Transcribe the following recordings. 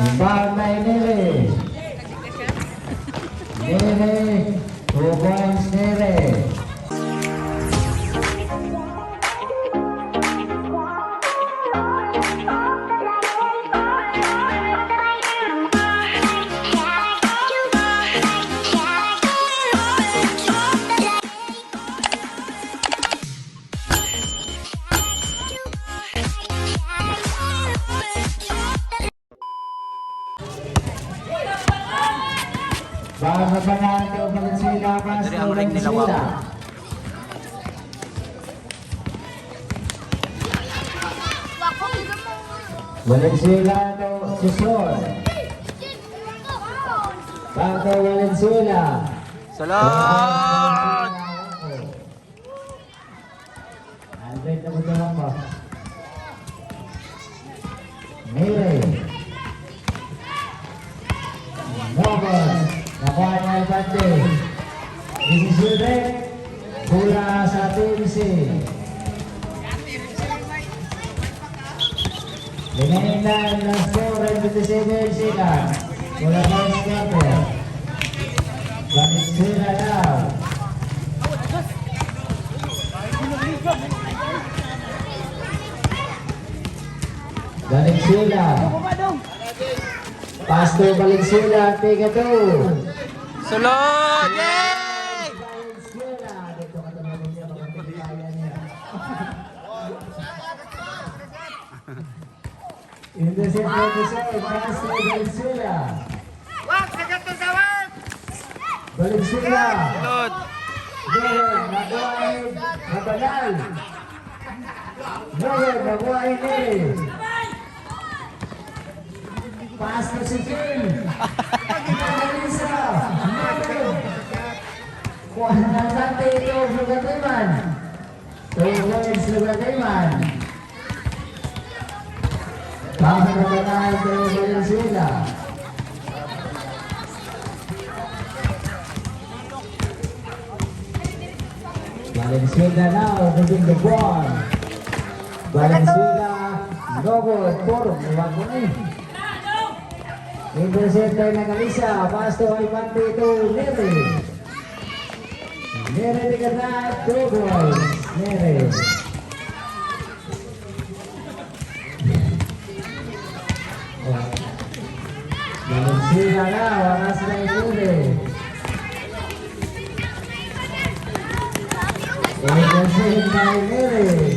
Inbound by Nere. Nere. 2 points, Nere. Bago pa natin Valenzuela, pass Diri to ang ring nila, Valenzuela. Valenzuela to Sison. Back to Valenzuela. Sulod! Android na mo naman ba? Mere. Nobos. Nakuha niya ang bante. This is Gilbert. Bola sa Team C. Remaining time, last 4 and 57 seconds. Bola first quarter. Valenzuela now. Valenzuela. Pass to Valenzuela, take a two. Sulod! Yay! Valenzuela. Dito ka tumawag niya, baka kaya niya. Intercept by Jose, pass to Valenzuela. Valenzuela. Sulod! Noel, nakuha ni Mabanal. Noel, nakuha ni Neri. Pass to si Kim. Magalisa. Noel. Kuha na natin ito, Lugatiman. 2 points, Lugatiman. Pass na Mabanal to Valenzuela. Valenzuela now moving the ball. Valenzuela, no good. Puro, iwan ko na eh. Intercept by Nagalisa. Pass to Ipante to Nere. Nere to drive, 2 points. Nere. Oh. Valenzuela now, aras na Nere. Intercept by Nere.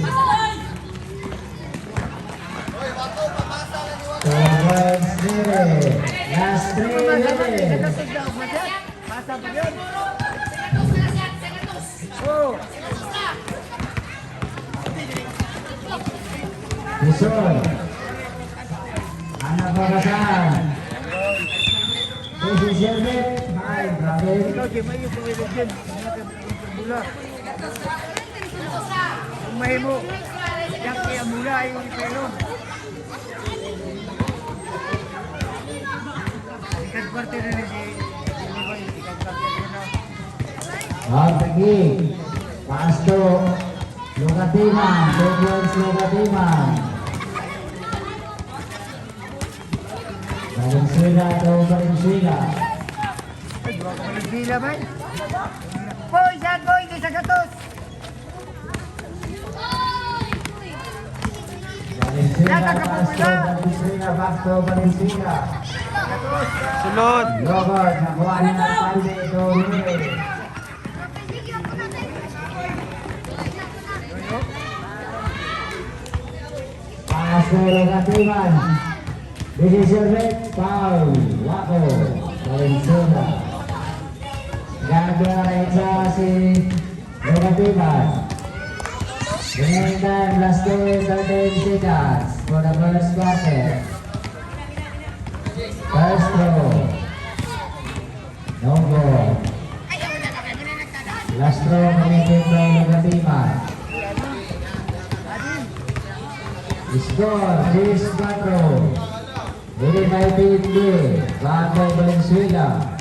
2 points, Nere. Last 3 minutes. Luzon. Anak Bakasan. This is Helmet. Hi, brother. Mahimo. Yang kaya mula yung pero. Ikan parte na ni si Ikan parte na. Ang tagi. Pass to Lugatiman. 2 points, Lugatiman. Valenzuela to Valenzuela. Ay, duha ka man sila bay. Boy, yan boy, di sa gatos. Valenzuela, pass to Valenzuela. Back to Valenzuela. Sulod! Robert, nakuha niya ng palde to Nure. Pass to Lugatiman. This is your red foul. Wako. Valenzuela. Gagawa na isa si Lugatiman. Remaining time, last 2 13 seconds for the first quarter. First throw. No goal. Last throw committed by Lugatiman. Score, 6-4. Leading by Team B. Bago Valenzuela.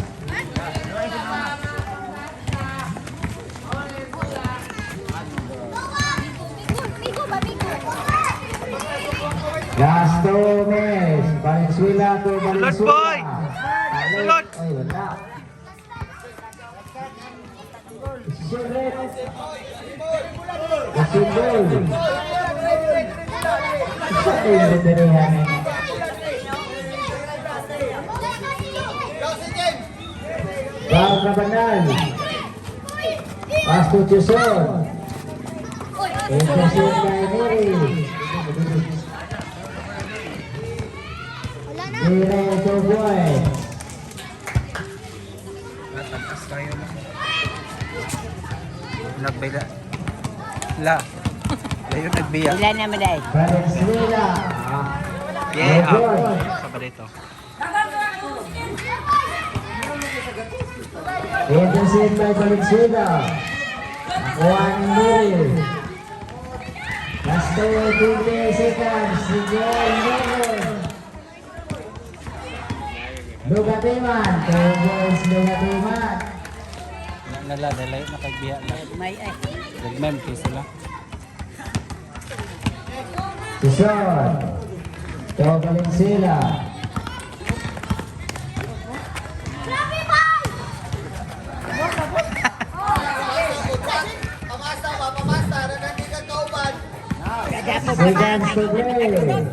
Migo ba, migo? Last 2 minutes. Valenzuela to Valenzuela. Boy! Alex. Sulod! Ay, wala. Sulit. Sulit. Sa yung baterihan. Bang Rabanal. Pass to Chison. Intercept by Neri. Neri to Boy. Tagas tayo na. Nagbila. La. Layo nagbiya. Wala naman ay. Valenzuela. Yeah. No good. Ah. Sa ba dito? Intercept by Valenzuela. Juan Neri. Last 20 seconds. Miguel Neri. Lugatiman. 2 points Lugatiman. Nala, layo na kagbiya la. May ay. Nagmem kay sila. Sison. To Valenzuela. Pamasa ba? Pamasa. Nagandi ka kauban. Seconds to play.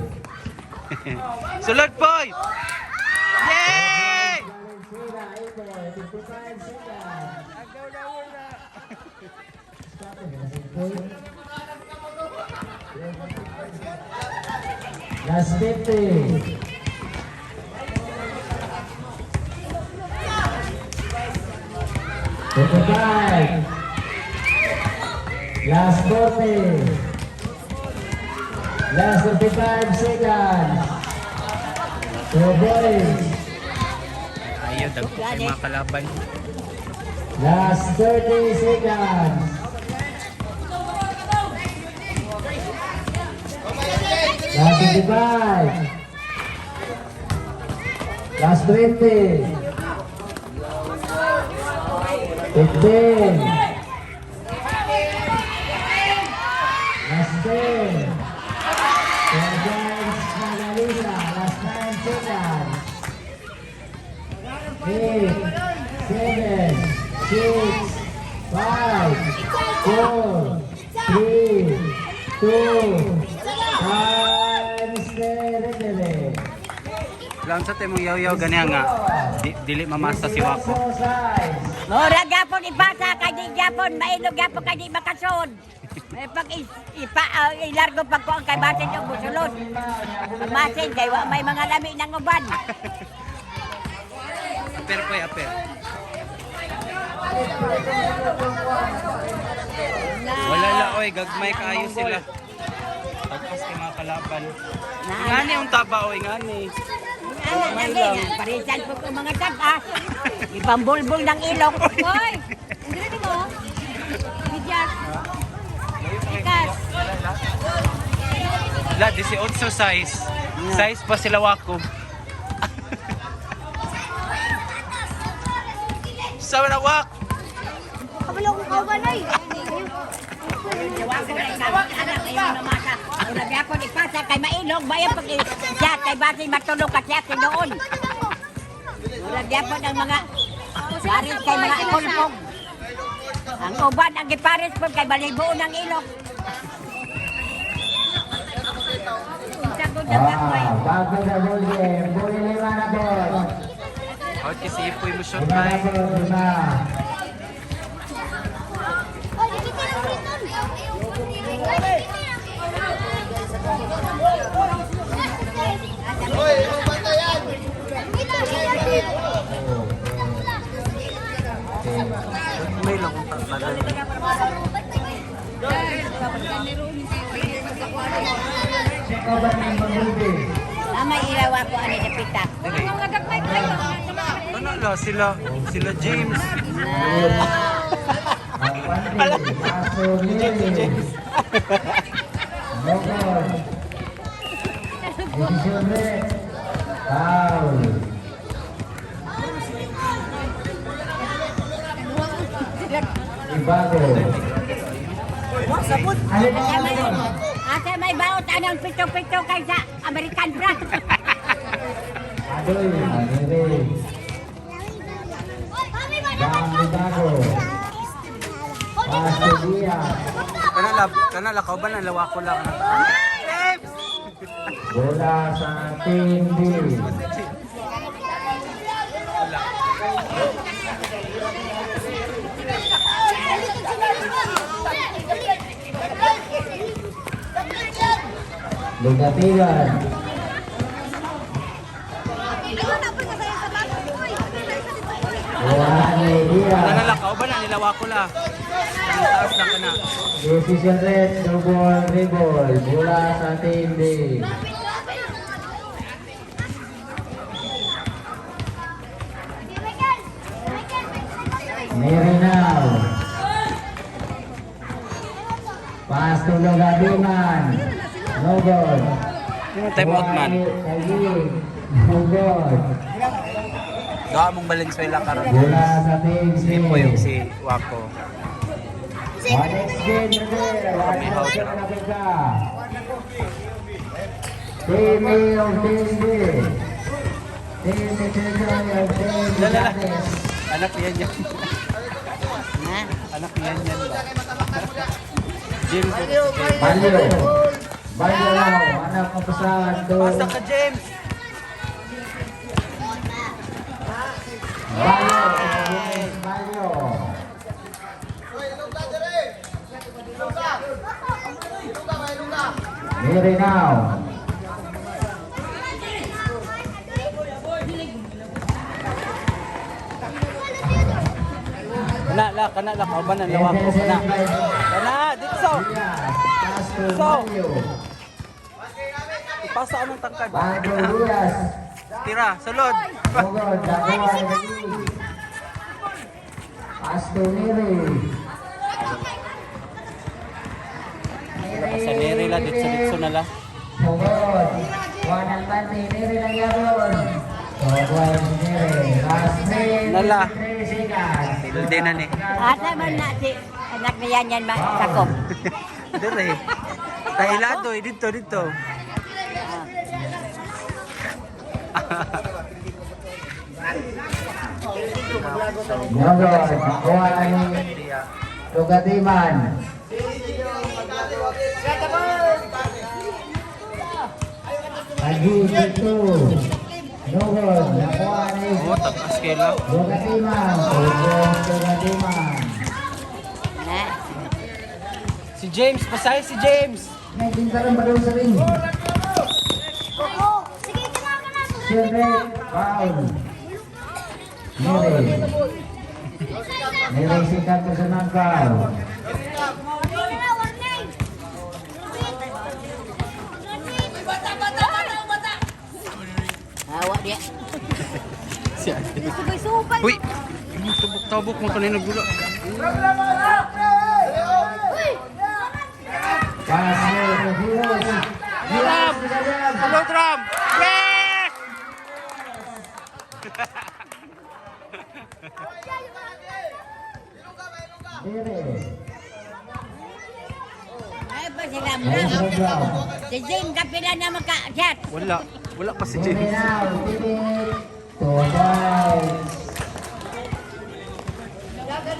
Sulod, boy! Yay! Valenzuela, 8, 55 seconds. Last 50. 55. Last 40. Last 35 seconds. 2 points. Ayaw, dagko kay mga kalaban. Last 30 seconds. Last 25. Last 20. 15. Last 10. Against Magalisa. Last 9 seconds. 8, 7, 6, 5, 4, 3, 2, 1, 0. Lang sa temong yaw-yaw ganiya nga. Di, dili mamasa si Wako. Mura gyapon ipasa kay di gyapon mailog gyapon kay di makasod. May pag ipa ilargo pag kuang kay basin og musulod. Pamasin kay wa may mga lami ng uban. Aper po, aper. Wala la oy, gagmay kaayo sila. Tagpas kay mga kalaban. Ngani ang taba oy, ngani. Ano lagi nga parisan po ko mga tag-as. Ibambulbul ng ilok. Hoy! Ang galing mo. Medyas. Ikas. La, 18 size. Size pa sila Wako. Sa na wak. Kabalo ko kawan ay. Jawa ko kay kawang anak ayaw na masa. Mura gyapon ipasa kay mailog bayan pag siya kay basin matulog ka siya tinuon. Mura gyapon ang mga pares kay mga kulpong. Ang uban ang gipares po kay balibuon ang ilok. Unsa gud ang gagmay? Ah, back to the ball game. Buli lima na ball. Out kasi ipoy mo shot Lima na bay. ball, lima. Hoy, imong bantayan. May lang kung tatagal. Check over ng mabuti. Tama ilaw ako ani dapita. Mga gagmay kayo. Ano la sila sila James. Ang pandi, Paso Neri. No goal. Decision red. Foul. Ibago. Alin ang Asa may baot anang pito-pito kaysa American bra. Adoy. Anere. Bang Libago. Pass to Diaz. Kana la, kana la kauban na lawa ko lang. James! Bola sa Team B. Lugatigan. Kuha ni Kana Diaz. la kauban na nilawa ko la. Ang taas lang kana. Decision red, double dribble. Bola sa Team B. Mary now. Pass to Lugatigan. No good. Time out man. No good. Gawa mong Valenzuela karon. Bola sa Team C. Hindi po yung si Wako. Next game na Team A of Team B. Team Team of Team Lala. Jackets. Anak yan yan. Ha? Anak yan yan ba? James. Balyo. Balyo lang. Anak mo pasahan to. Pasa ka James! Balyo. James Balyo. Uy, ilong ka dire. Ilong ka. Ilong ka, may ilong ka. Mary now. Kana la, kana la kauban na lawa ko kana. Kana dito. Diaz. Pass to So. Balyo. Ipasa anong tangkad. Balyo Diaz. Tira, sulod. Bogod. Dakuha ni Mary. Pass to Mary. Sa Neri la ditso ditso na la. Bogod. One and Panty. Mary lang yapon. Bogod. Mary. Last minute. Nala. 3 seconds. Pilde na ni. Asa man na si anak niya yan ma sakop. Dire. Tailado eh, dito dito. Bogod. Nakuha ni Tugatiman. Agi dito. Bogod. Nakuha ni Oh, tagas kay la. Tugatiman. Bogod. Tugatiman. Ha? Si James, pasahe si James. May bintaran ba doon sa ring? Siyempre, foul. Mary. Mary sikat ko sa mga foul. Hawa dia. Si Ate. Uy, tubok-tubok mo kanina gulo. Pass to Heroes. Ram! Hello, Ram! Yes! Mary. Ay pa sila mo. Nice program. Si James kapila na magka chat. Wala. Wala pa si Mary James. now. Timid. 2 points.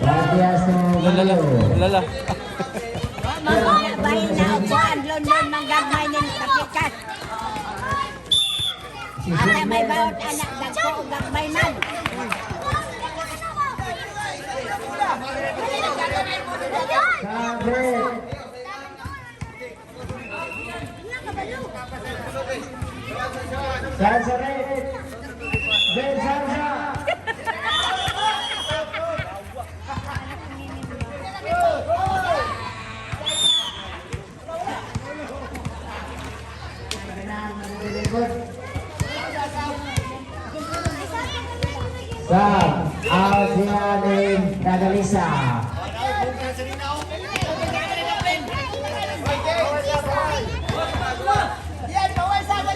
Matias to Lala, Mario. lala. Mga bahin na upuan lon-lon manggagmay ning kapikas. Si Asa may Silver. baot anak dagko og gagmay man. Sabi. Salsa red. Ben salsa. Sub, out siya ni Nagalisa.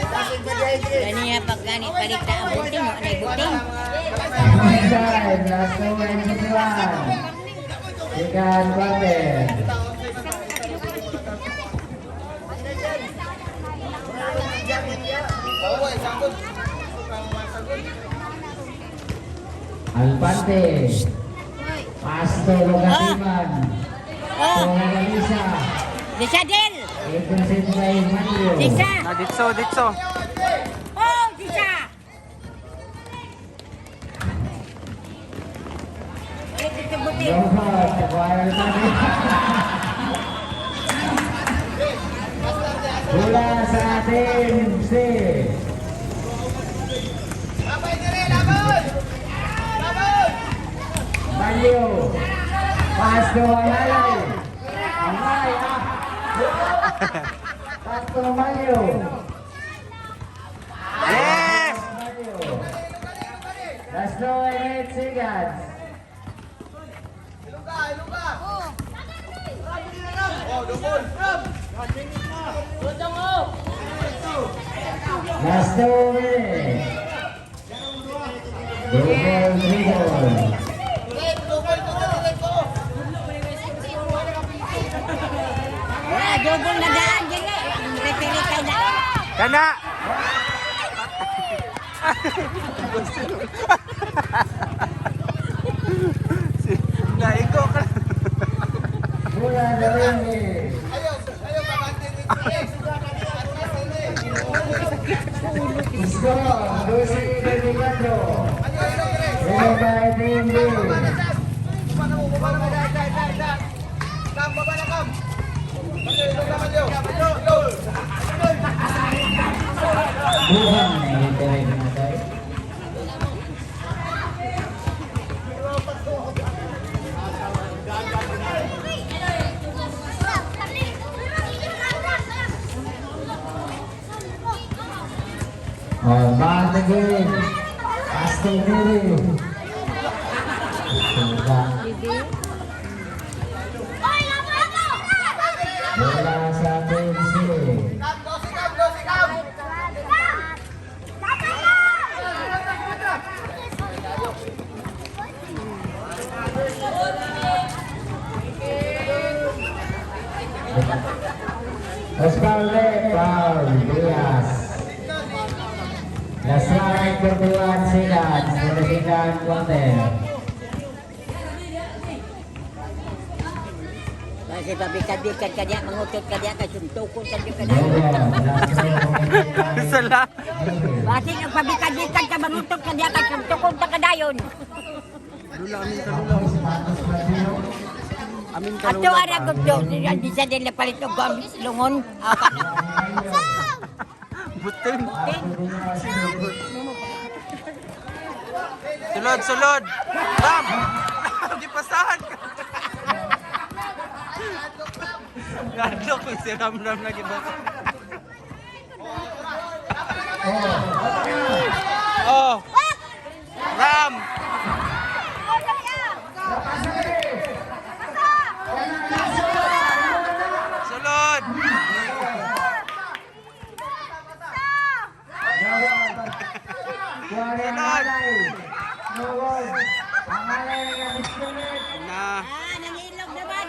Ganiya pag gani palita ang buting, mo anay buting. Time, last 2:51. Second quarter. Bawal, sangkot. Alpante. Pass to Lugatiman. Oh, Lugatiman. Disa Del. Intercept by Mario. Disa. Na ditso, ditso. Oh, Disa. Ulit ito buti. Robot. Nakuha Alpante. Bola sa team C. Labay dire, labay! Labay! Mario. Pass to Alalay. Alalay, ah. Pass to Mario. Yes! Mario. Last 2 and 8 seconds. Iluga, iluga! Oh, double! Last 2 minutes. Double dribble. Red, double, double, red ko! Wala, double na daan. Dili. Ang referee kay na. Kana! Naigo ka. Bola na rin eh. Ayaw, ayaw, babante dito. Score, 12-24. Winner by Team B. Baba na mo, baba na mo, dai, dai, dai, dai. Kam, baba na kam. Ilog na, ilog. Ilog. Buhan na rin natin. Oh, back again. Pass to Miri. Diba? Bola sa Team C. Kam, dosi kam, dosi kam. Osvalde, foul, Diaz. Last 1 and 41 seconds for the second quarter. Kasi pabikat-bikat ka diya, mangutot ka diya, kay suntukon ka diya ka diya. Double, last 2. Sala. Basi ang pabikat-bikat ka, mangutot ka diya, kay suntukon ka kadayon. Lula, amin ka lula. Amin ka Ato lula. ara ko do, di sa nila palit og lungon. Ah, Butin. Sulod, sulod. Bam! Gipasahan ka. Ngadlok ko si Ram Ram na gibasa. Oh. Ram! Sulod! Na. Ah, nangilog naman.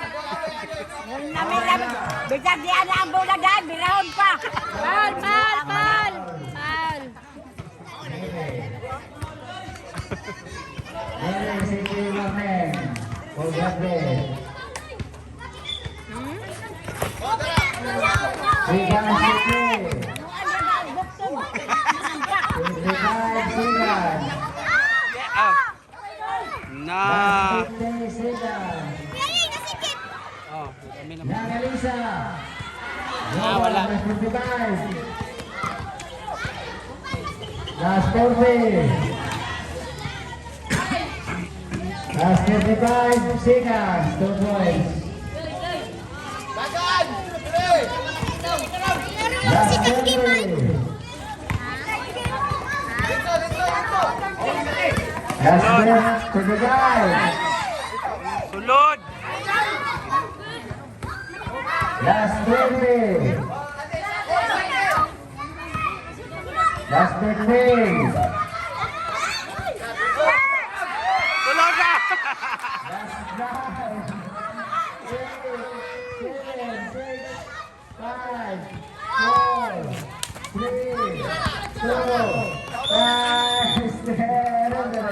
Nami nami. Bisag di ana ang bola daan, birahon pa. Foul, foul, foul. Foul. Ah. Na. Oh, kami naman. Ah, wala. Last 40. Last 35 seconds. 2 points. Dagan! Dire! Last 30. Dito, dito, dito. Last 25. Sulod! Last 20. Last 15. Sulod na! Last 9. 8, 7, 6, 5, 4, 3, 2, 1, 0.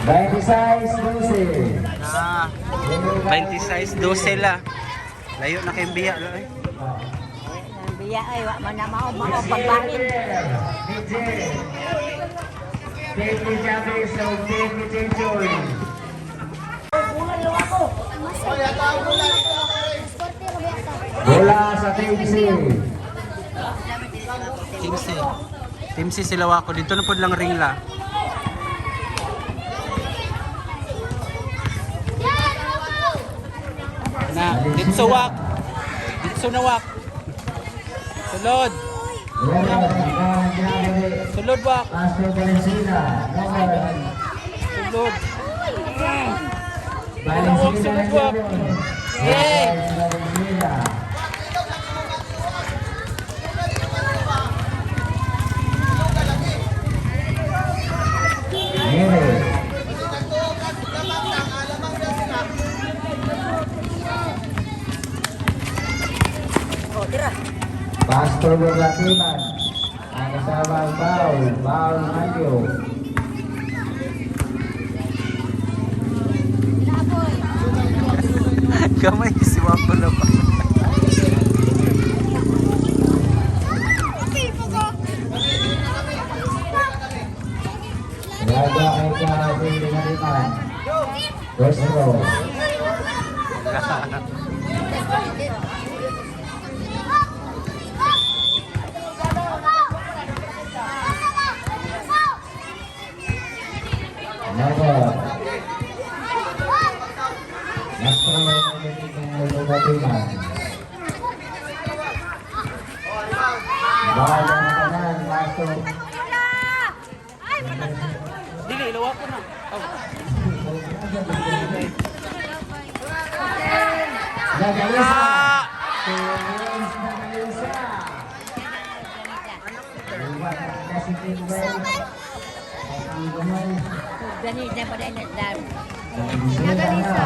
26-12. Ah, 26-12 la. Layo na kay biya la eh. Ang biya ay wa man na mao mao pagbahin. DJ. Team ni Javis o Team ni Chinchoy. Bola sa Team C. Team C. Team C sila wako dito na pod lang ring la. Na, ditso wak. Ditso na wak. Sulod. Sulod wak. Pastor Valenzuela. Number Sulod. Valenzuela. Sulod, wak. Yay! Valenzuela. Nere. Pastor Latiman. Ang kasama ang foul. Foul Mayo. Gamay si wako na pa. Raga ay kahapon Latiman. First row. Number. Last row ng Latiman. Bawal ang kanan, Pastor. Dili ilaw ko na. Oh. Nagalisa. Ah! Nagalisa. Gani na pa dai na. Nagalisa.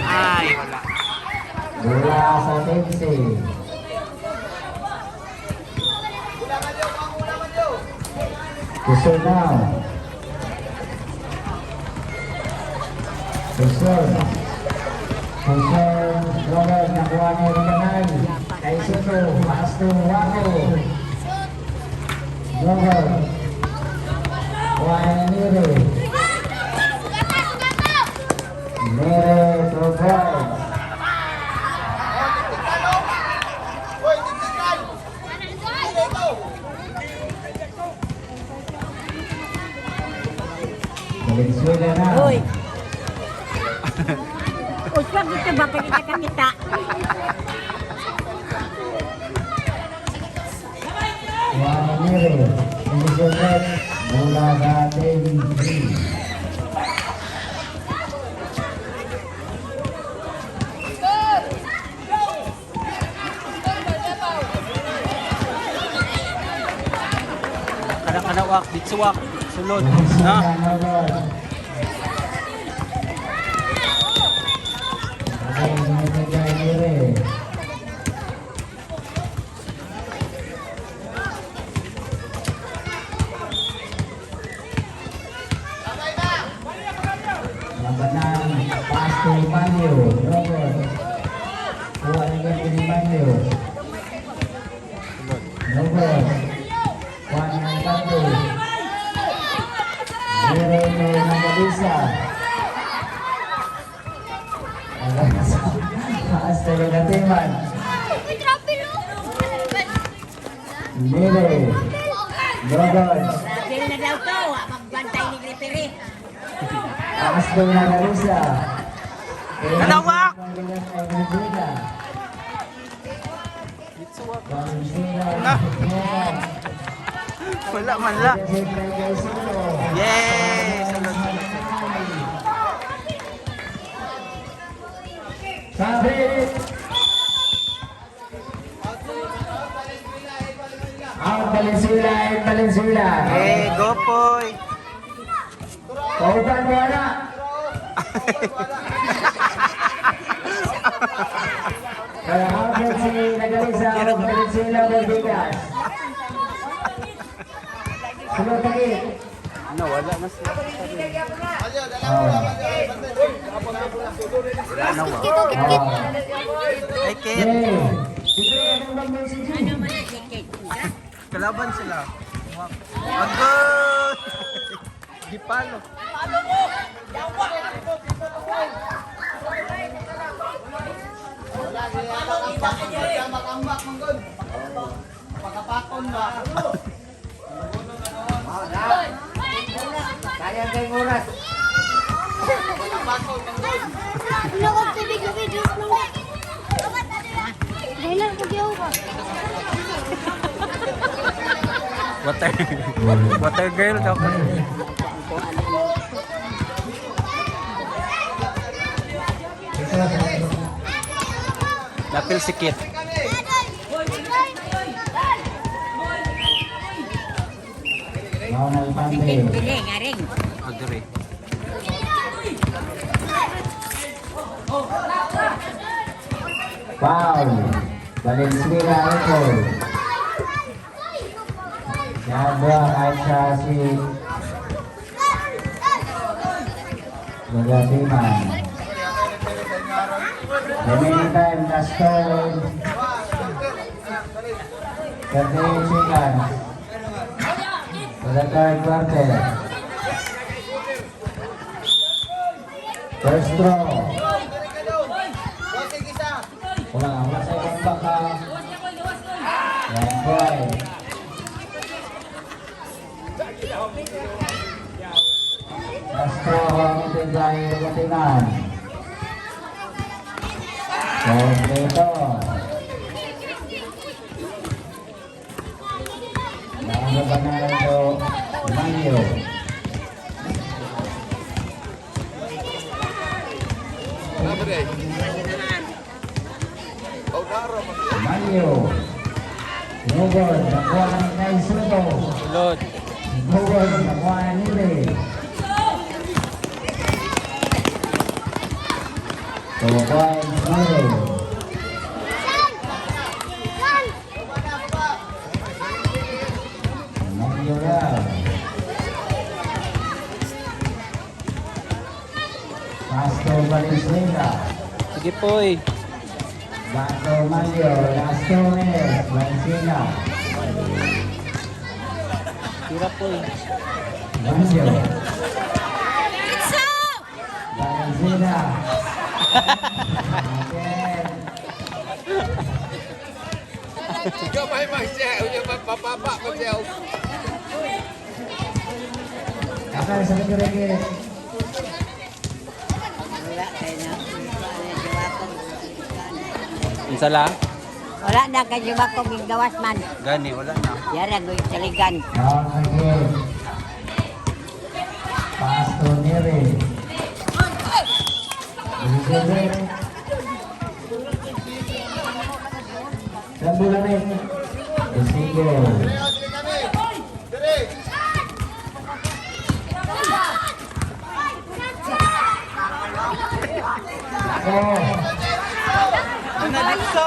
Ay, wala. Bola sa Temsi. Kusur now. Kusur. Kusur. Robert, nakuha ni Ricanay. Kay Soto. Pass to Wako. Robert. Kuha ni Nere. Nere to Robert. Hoy, tignan! Dito! Valenzuela na. Hoy. Uswag dito ba kay kita kakita? Kuha ni Nere. Elizabeth. Bola sa Temsi. Kana kana wak, ditso wak. Sulod. Na. Labanan, pass to Mario, Robert. Kuha ni Gabby ni Mario. Robert. Kuha ni Mario. Zero to Nagalisa. Nagalisa. Pass to Lagatiman. Mire. Robert. Dili na daw to, wa magbantay ni referee. Pass to Nagalisa. Nalawak! Na. Wala man la. Yay! Sulod, sulod. Sabi! Out Valenzuela, out Valenzuela. Hey, go poy. Pauban mo na. Valenzuela Bordigas. Sulod lagi. Ano, wala na sila. Malyo, dala mo na, Malyo. Wala na, wa. Kit, kit, kit. Ay, Kit. Yay. Dito yung bang si G. Ano man ang sikit? Kalaban sila. Agad! Gipalo. Tambak, manggod. Pagkapakon ba? Kaya kay oras. Pagkapakon, manggod. Ano ko tubig lagi drink nung. Dahil lang ko ba? Water. Water girl ka pa. Lapil si Kit. Ronald Sikit Pande. pili nga ring. Agree. Foul. Valenzuela Ecol. Gabra kahit sa si Gagatiman. Remaining time, last turn. 38 seconds. For the third quarter. First throw. Dosing isa. Wala, wala sa ibang baka. Yan, boy. Last throw, committed by Gatiman. Kompleto. Nakakabanan ko, Mayo. Mayo. Nugod, nakuha ng Nay Soto. Sulod. Nugod, nakuha ng Nile. 2 points, Nile. Mayo lang. Pastor Valenzuela. Sige po eh. Bato Mayo, last 2 minutes, Valenzuela. Tira po eh. Mayo. Valenzuela. Again. Ikaw may mag-share. Unya mapapapa ko siya. Akal sa kagirigit. Wala kay na. Wala ko. Unsa la? Wala na kay jiwa ko gigawas man. Gani, wala na. Yara goy saligan. Down again. Pass to Neri. Elizabeth. Sambulamit. Isigo. Dire. Oh. Ano dito?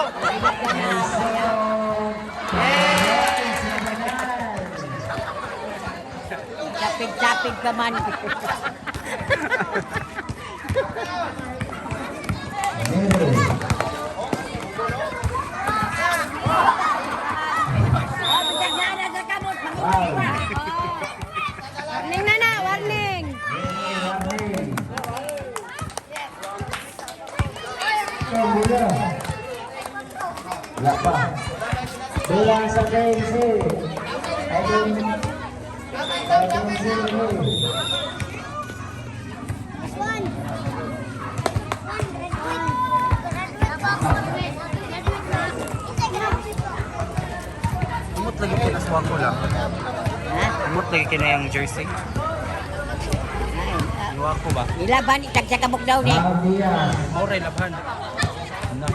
Sapig-sapig ka man. Neri. Oh, bitag na sa kamot. Foul. Warning na na, warning. Warning. Sambula. Wala pa. Bilang sa KMC. Edwin. Edwin Silvi. Umot lagi kina sa wako lang. Ha? Umot lagi kina yung jersey. Ay, Iwa ko ba? Ilaban itag sa kabuk daw ni. Foul Diaz. Mauray labhan. Ano?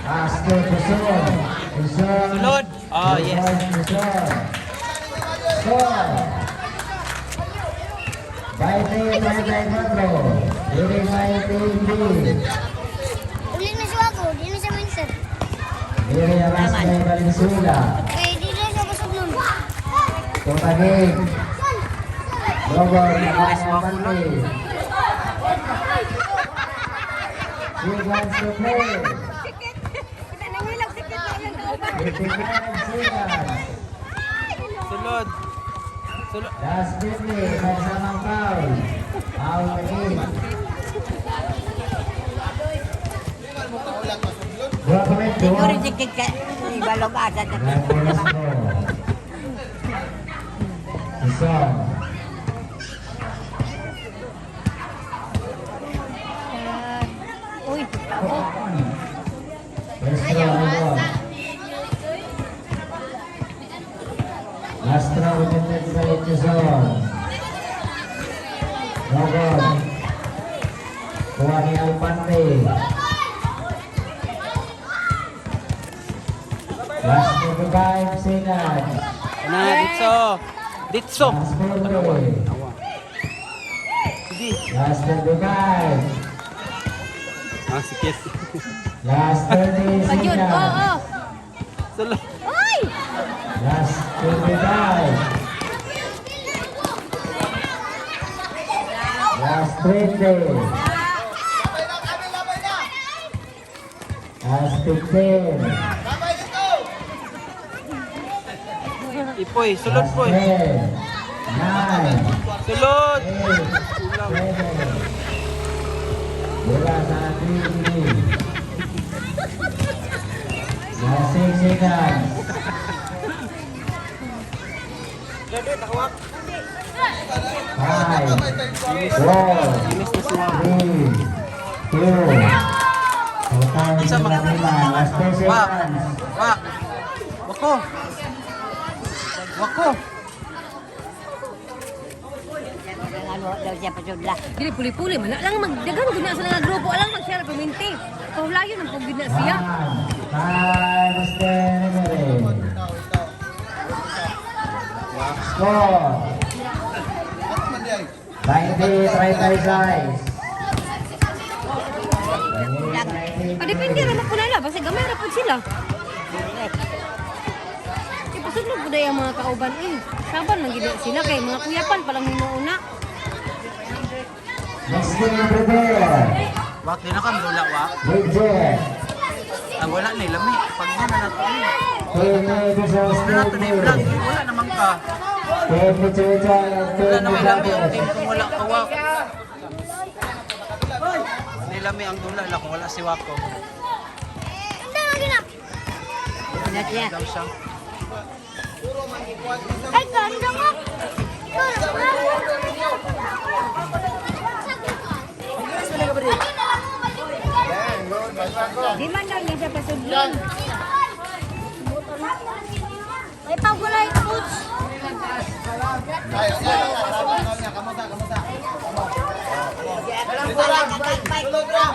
Asto Quezon. Quezon. Sulod. Ah, yes. Quezon. Score. 20-34. Leading by Team B. Uli na siya ako, di na siya minsan. Area pass by Valenzuela. Eh, di na siya busog nun. Totagig. Robert Nakakapante. 3 seconds to play. 55 seconds. Sulod. Sulod. Last minute, may kasamang foul. Foul again. Dua kami, dua. Siguro sikit ka ibalog asa sa Nine bonus score. Isa. Uy, First throw, Ibon. Last throw attempted by Chazon. No good. Kuha ni Alpante. Last 25 seconds. Na, ditso. Ditso. Last 40. Awa. Sige. Last 25. Ah, sikit. Last 30 Pag yun, oo, seconds. oo. Sulod. Uy! Last 25. Last 20. Labay na, kami, labay na! Last 15. Labay dito! Ipoy, sulod Last poy. 10. 9. Sulod. 8. 7. Bola sa TV. Last 6 seconds. 5, 4, Inis na si Wako. 3, 2, Total Isa na lima. Last 2 Wak. seconds. Wak. Wako. Wako. ano daw siya pasudla. Dili puli-puli man na lang magdagan gud na sa nga grupo alang mag-share paminti. Pahulayon ang pugid na siya. One, five, stand ready. Score. Ano man di ay? 90, 36. Ah, depende ra man po nila basta gamay ra pud sila. Ipasudlog pud ang mga kauban eh. Saban man gid na sila kay mga kuyapan pa lang hinuuna. Next team prepare. Wak, di na ka wala wak. Bridget. Ang wala na lami. Pag na na to. Team A versus Wala na to Team na B. vlog. Wala naman ka. Team Pichucha and Wala Team na may lami ang team Pichucha. kung wala ka wak. Hindi lami ang dula lang kung wala si Wako. Ano siya? Daw siya. Ay, ganda nga. Di man daw niya siya pasudlon. May pagulay coach. Ay, ay, ay, ay, kamusta, kamusta? Sulod ra.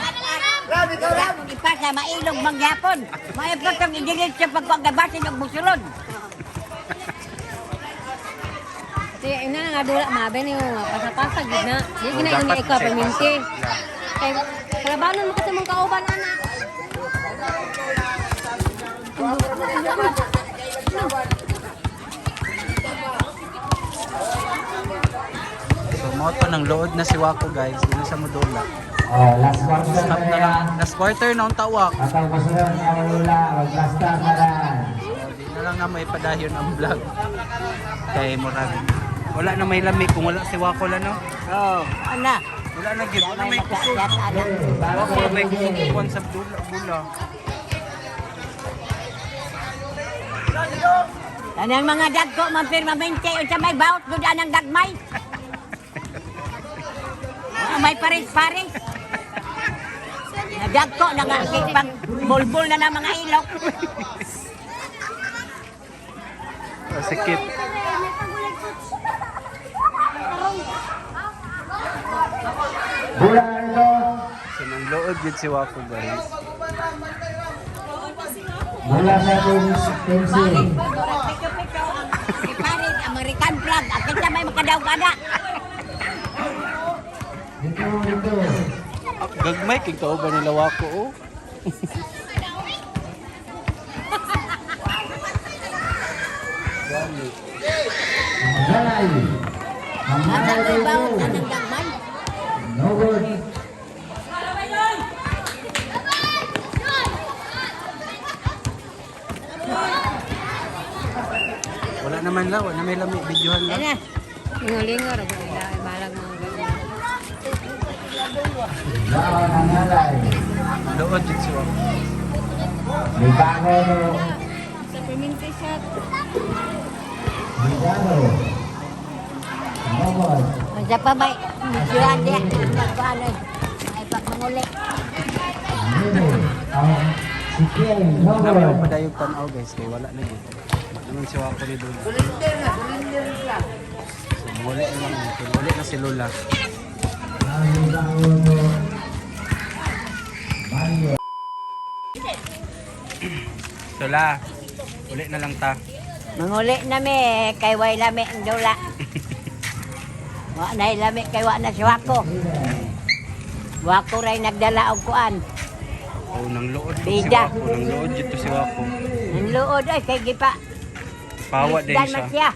Ipasa mailog mangyapon. Maipot ang idilit sa pagpagabasin og busulod. Siya ina nga dula mabe ni mo pasapasa gid na. Di gina yun ikaw paminti. Kay kalabanon mo kasi mong kauban ana. So mo to ng load na si Wako guys. Hindi na siya modula. Oh, last quarter Stop na na lang. yan. Last quarter na ang tawak. Atau kasunod na wala, maglasta na lang. Di na lang na may padayon ang vlog. Kay Murag. Wala na may lami kung wala si Wako lang no. Oh, ana. Wala na gyud, wala may kusog. Ana. Wako na may kusog kuan sa dula bula. Kanang mga dagko man permanente unsa may bawt gud anang dagmay. Ah, may pares-pares. Dagko na nga kay pag bulbul na na mga ilok. Oh, sikip. Bola ito. So nang load gyud si Wako guys. Bola sa team, team C. Pito-pito ang ipares American flag. Ang kinsa may makadaog ana. Dito, dito. Ah, gagmay kay kauban nila Wako oh. Gani. Ang galay. Ang Asa galay ko bawon ko. anang gagmay. No good. Wala naman la, wala may lami videohan lang. Ana. Lingaw-lingaw ra gud nila balag mga ganun. Baon ang galay. Lood jud si Wako. Libango. Sa perminti shot. Libango. No good. Unsa pa may videoan diha magkuan ay. Ay pag manguli. Mimi. Ang si Kay. No Wala may good. padayog tan-aw guys kay wala na gid. Wala naman si Wako ni Lola. So, muli na lang natin. Muli na si Lola. Ang Libango. Mario. So la, uli na lang ta. Manguli na mi kay way lami ang dula. Wa na lami kay wa na si Wako. Wako ray nagdala og kuan. Oh, nang lood si Bida. Wako, nang lood dito si Wako. Ang luod ay kay gipa. Pawa din Dan siya. man siya.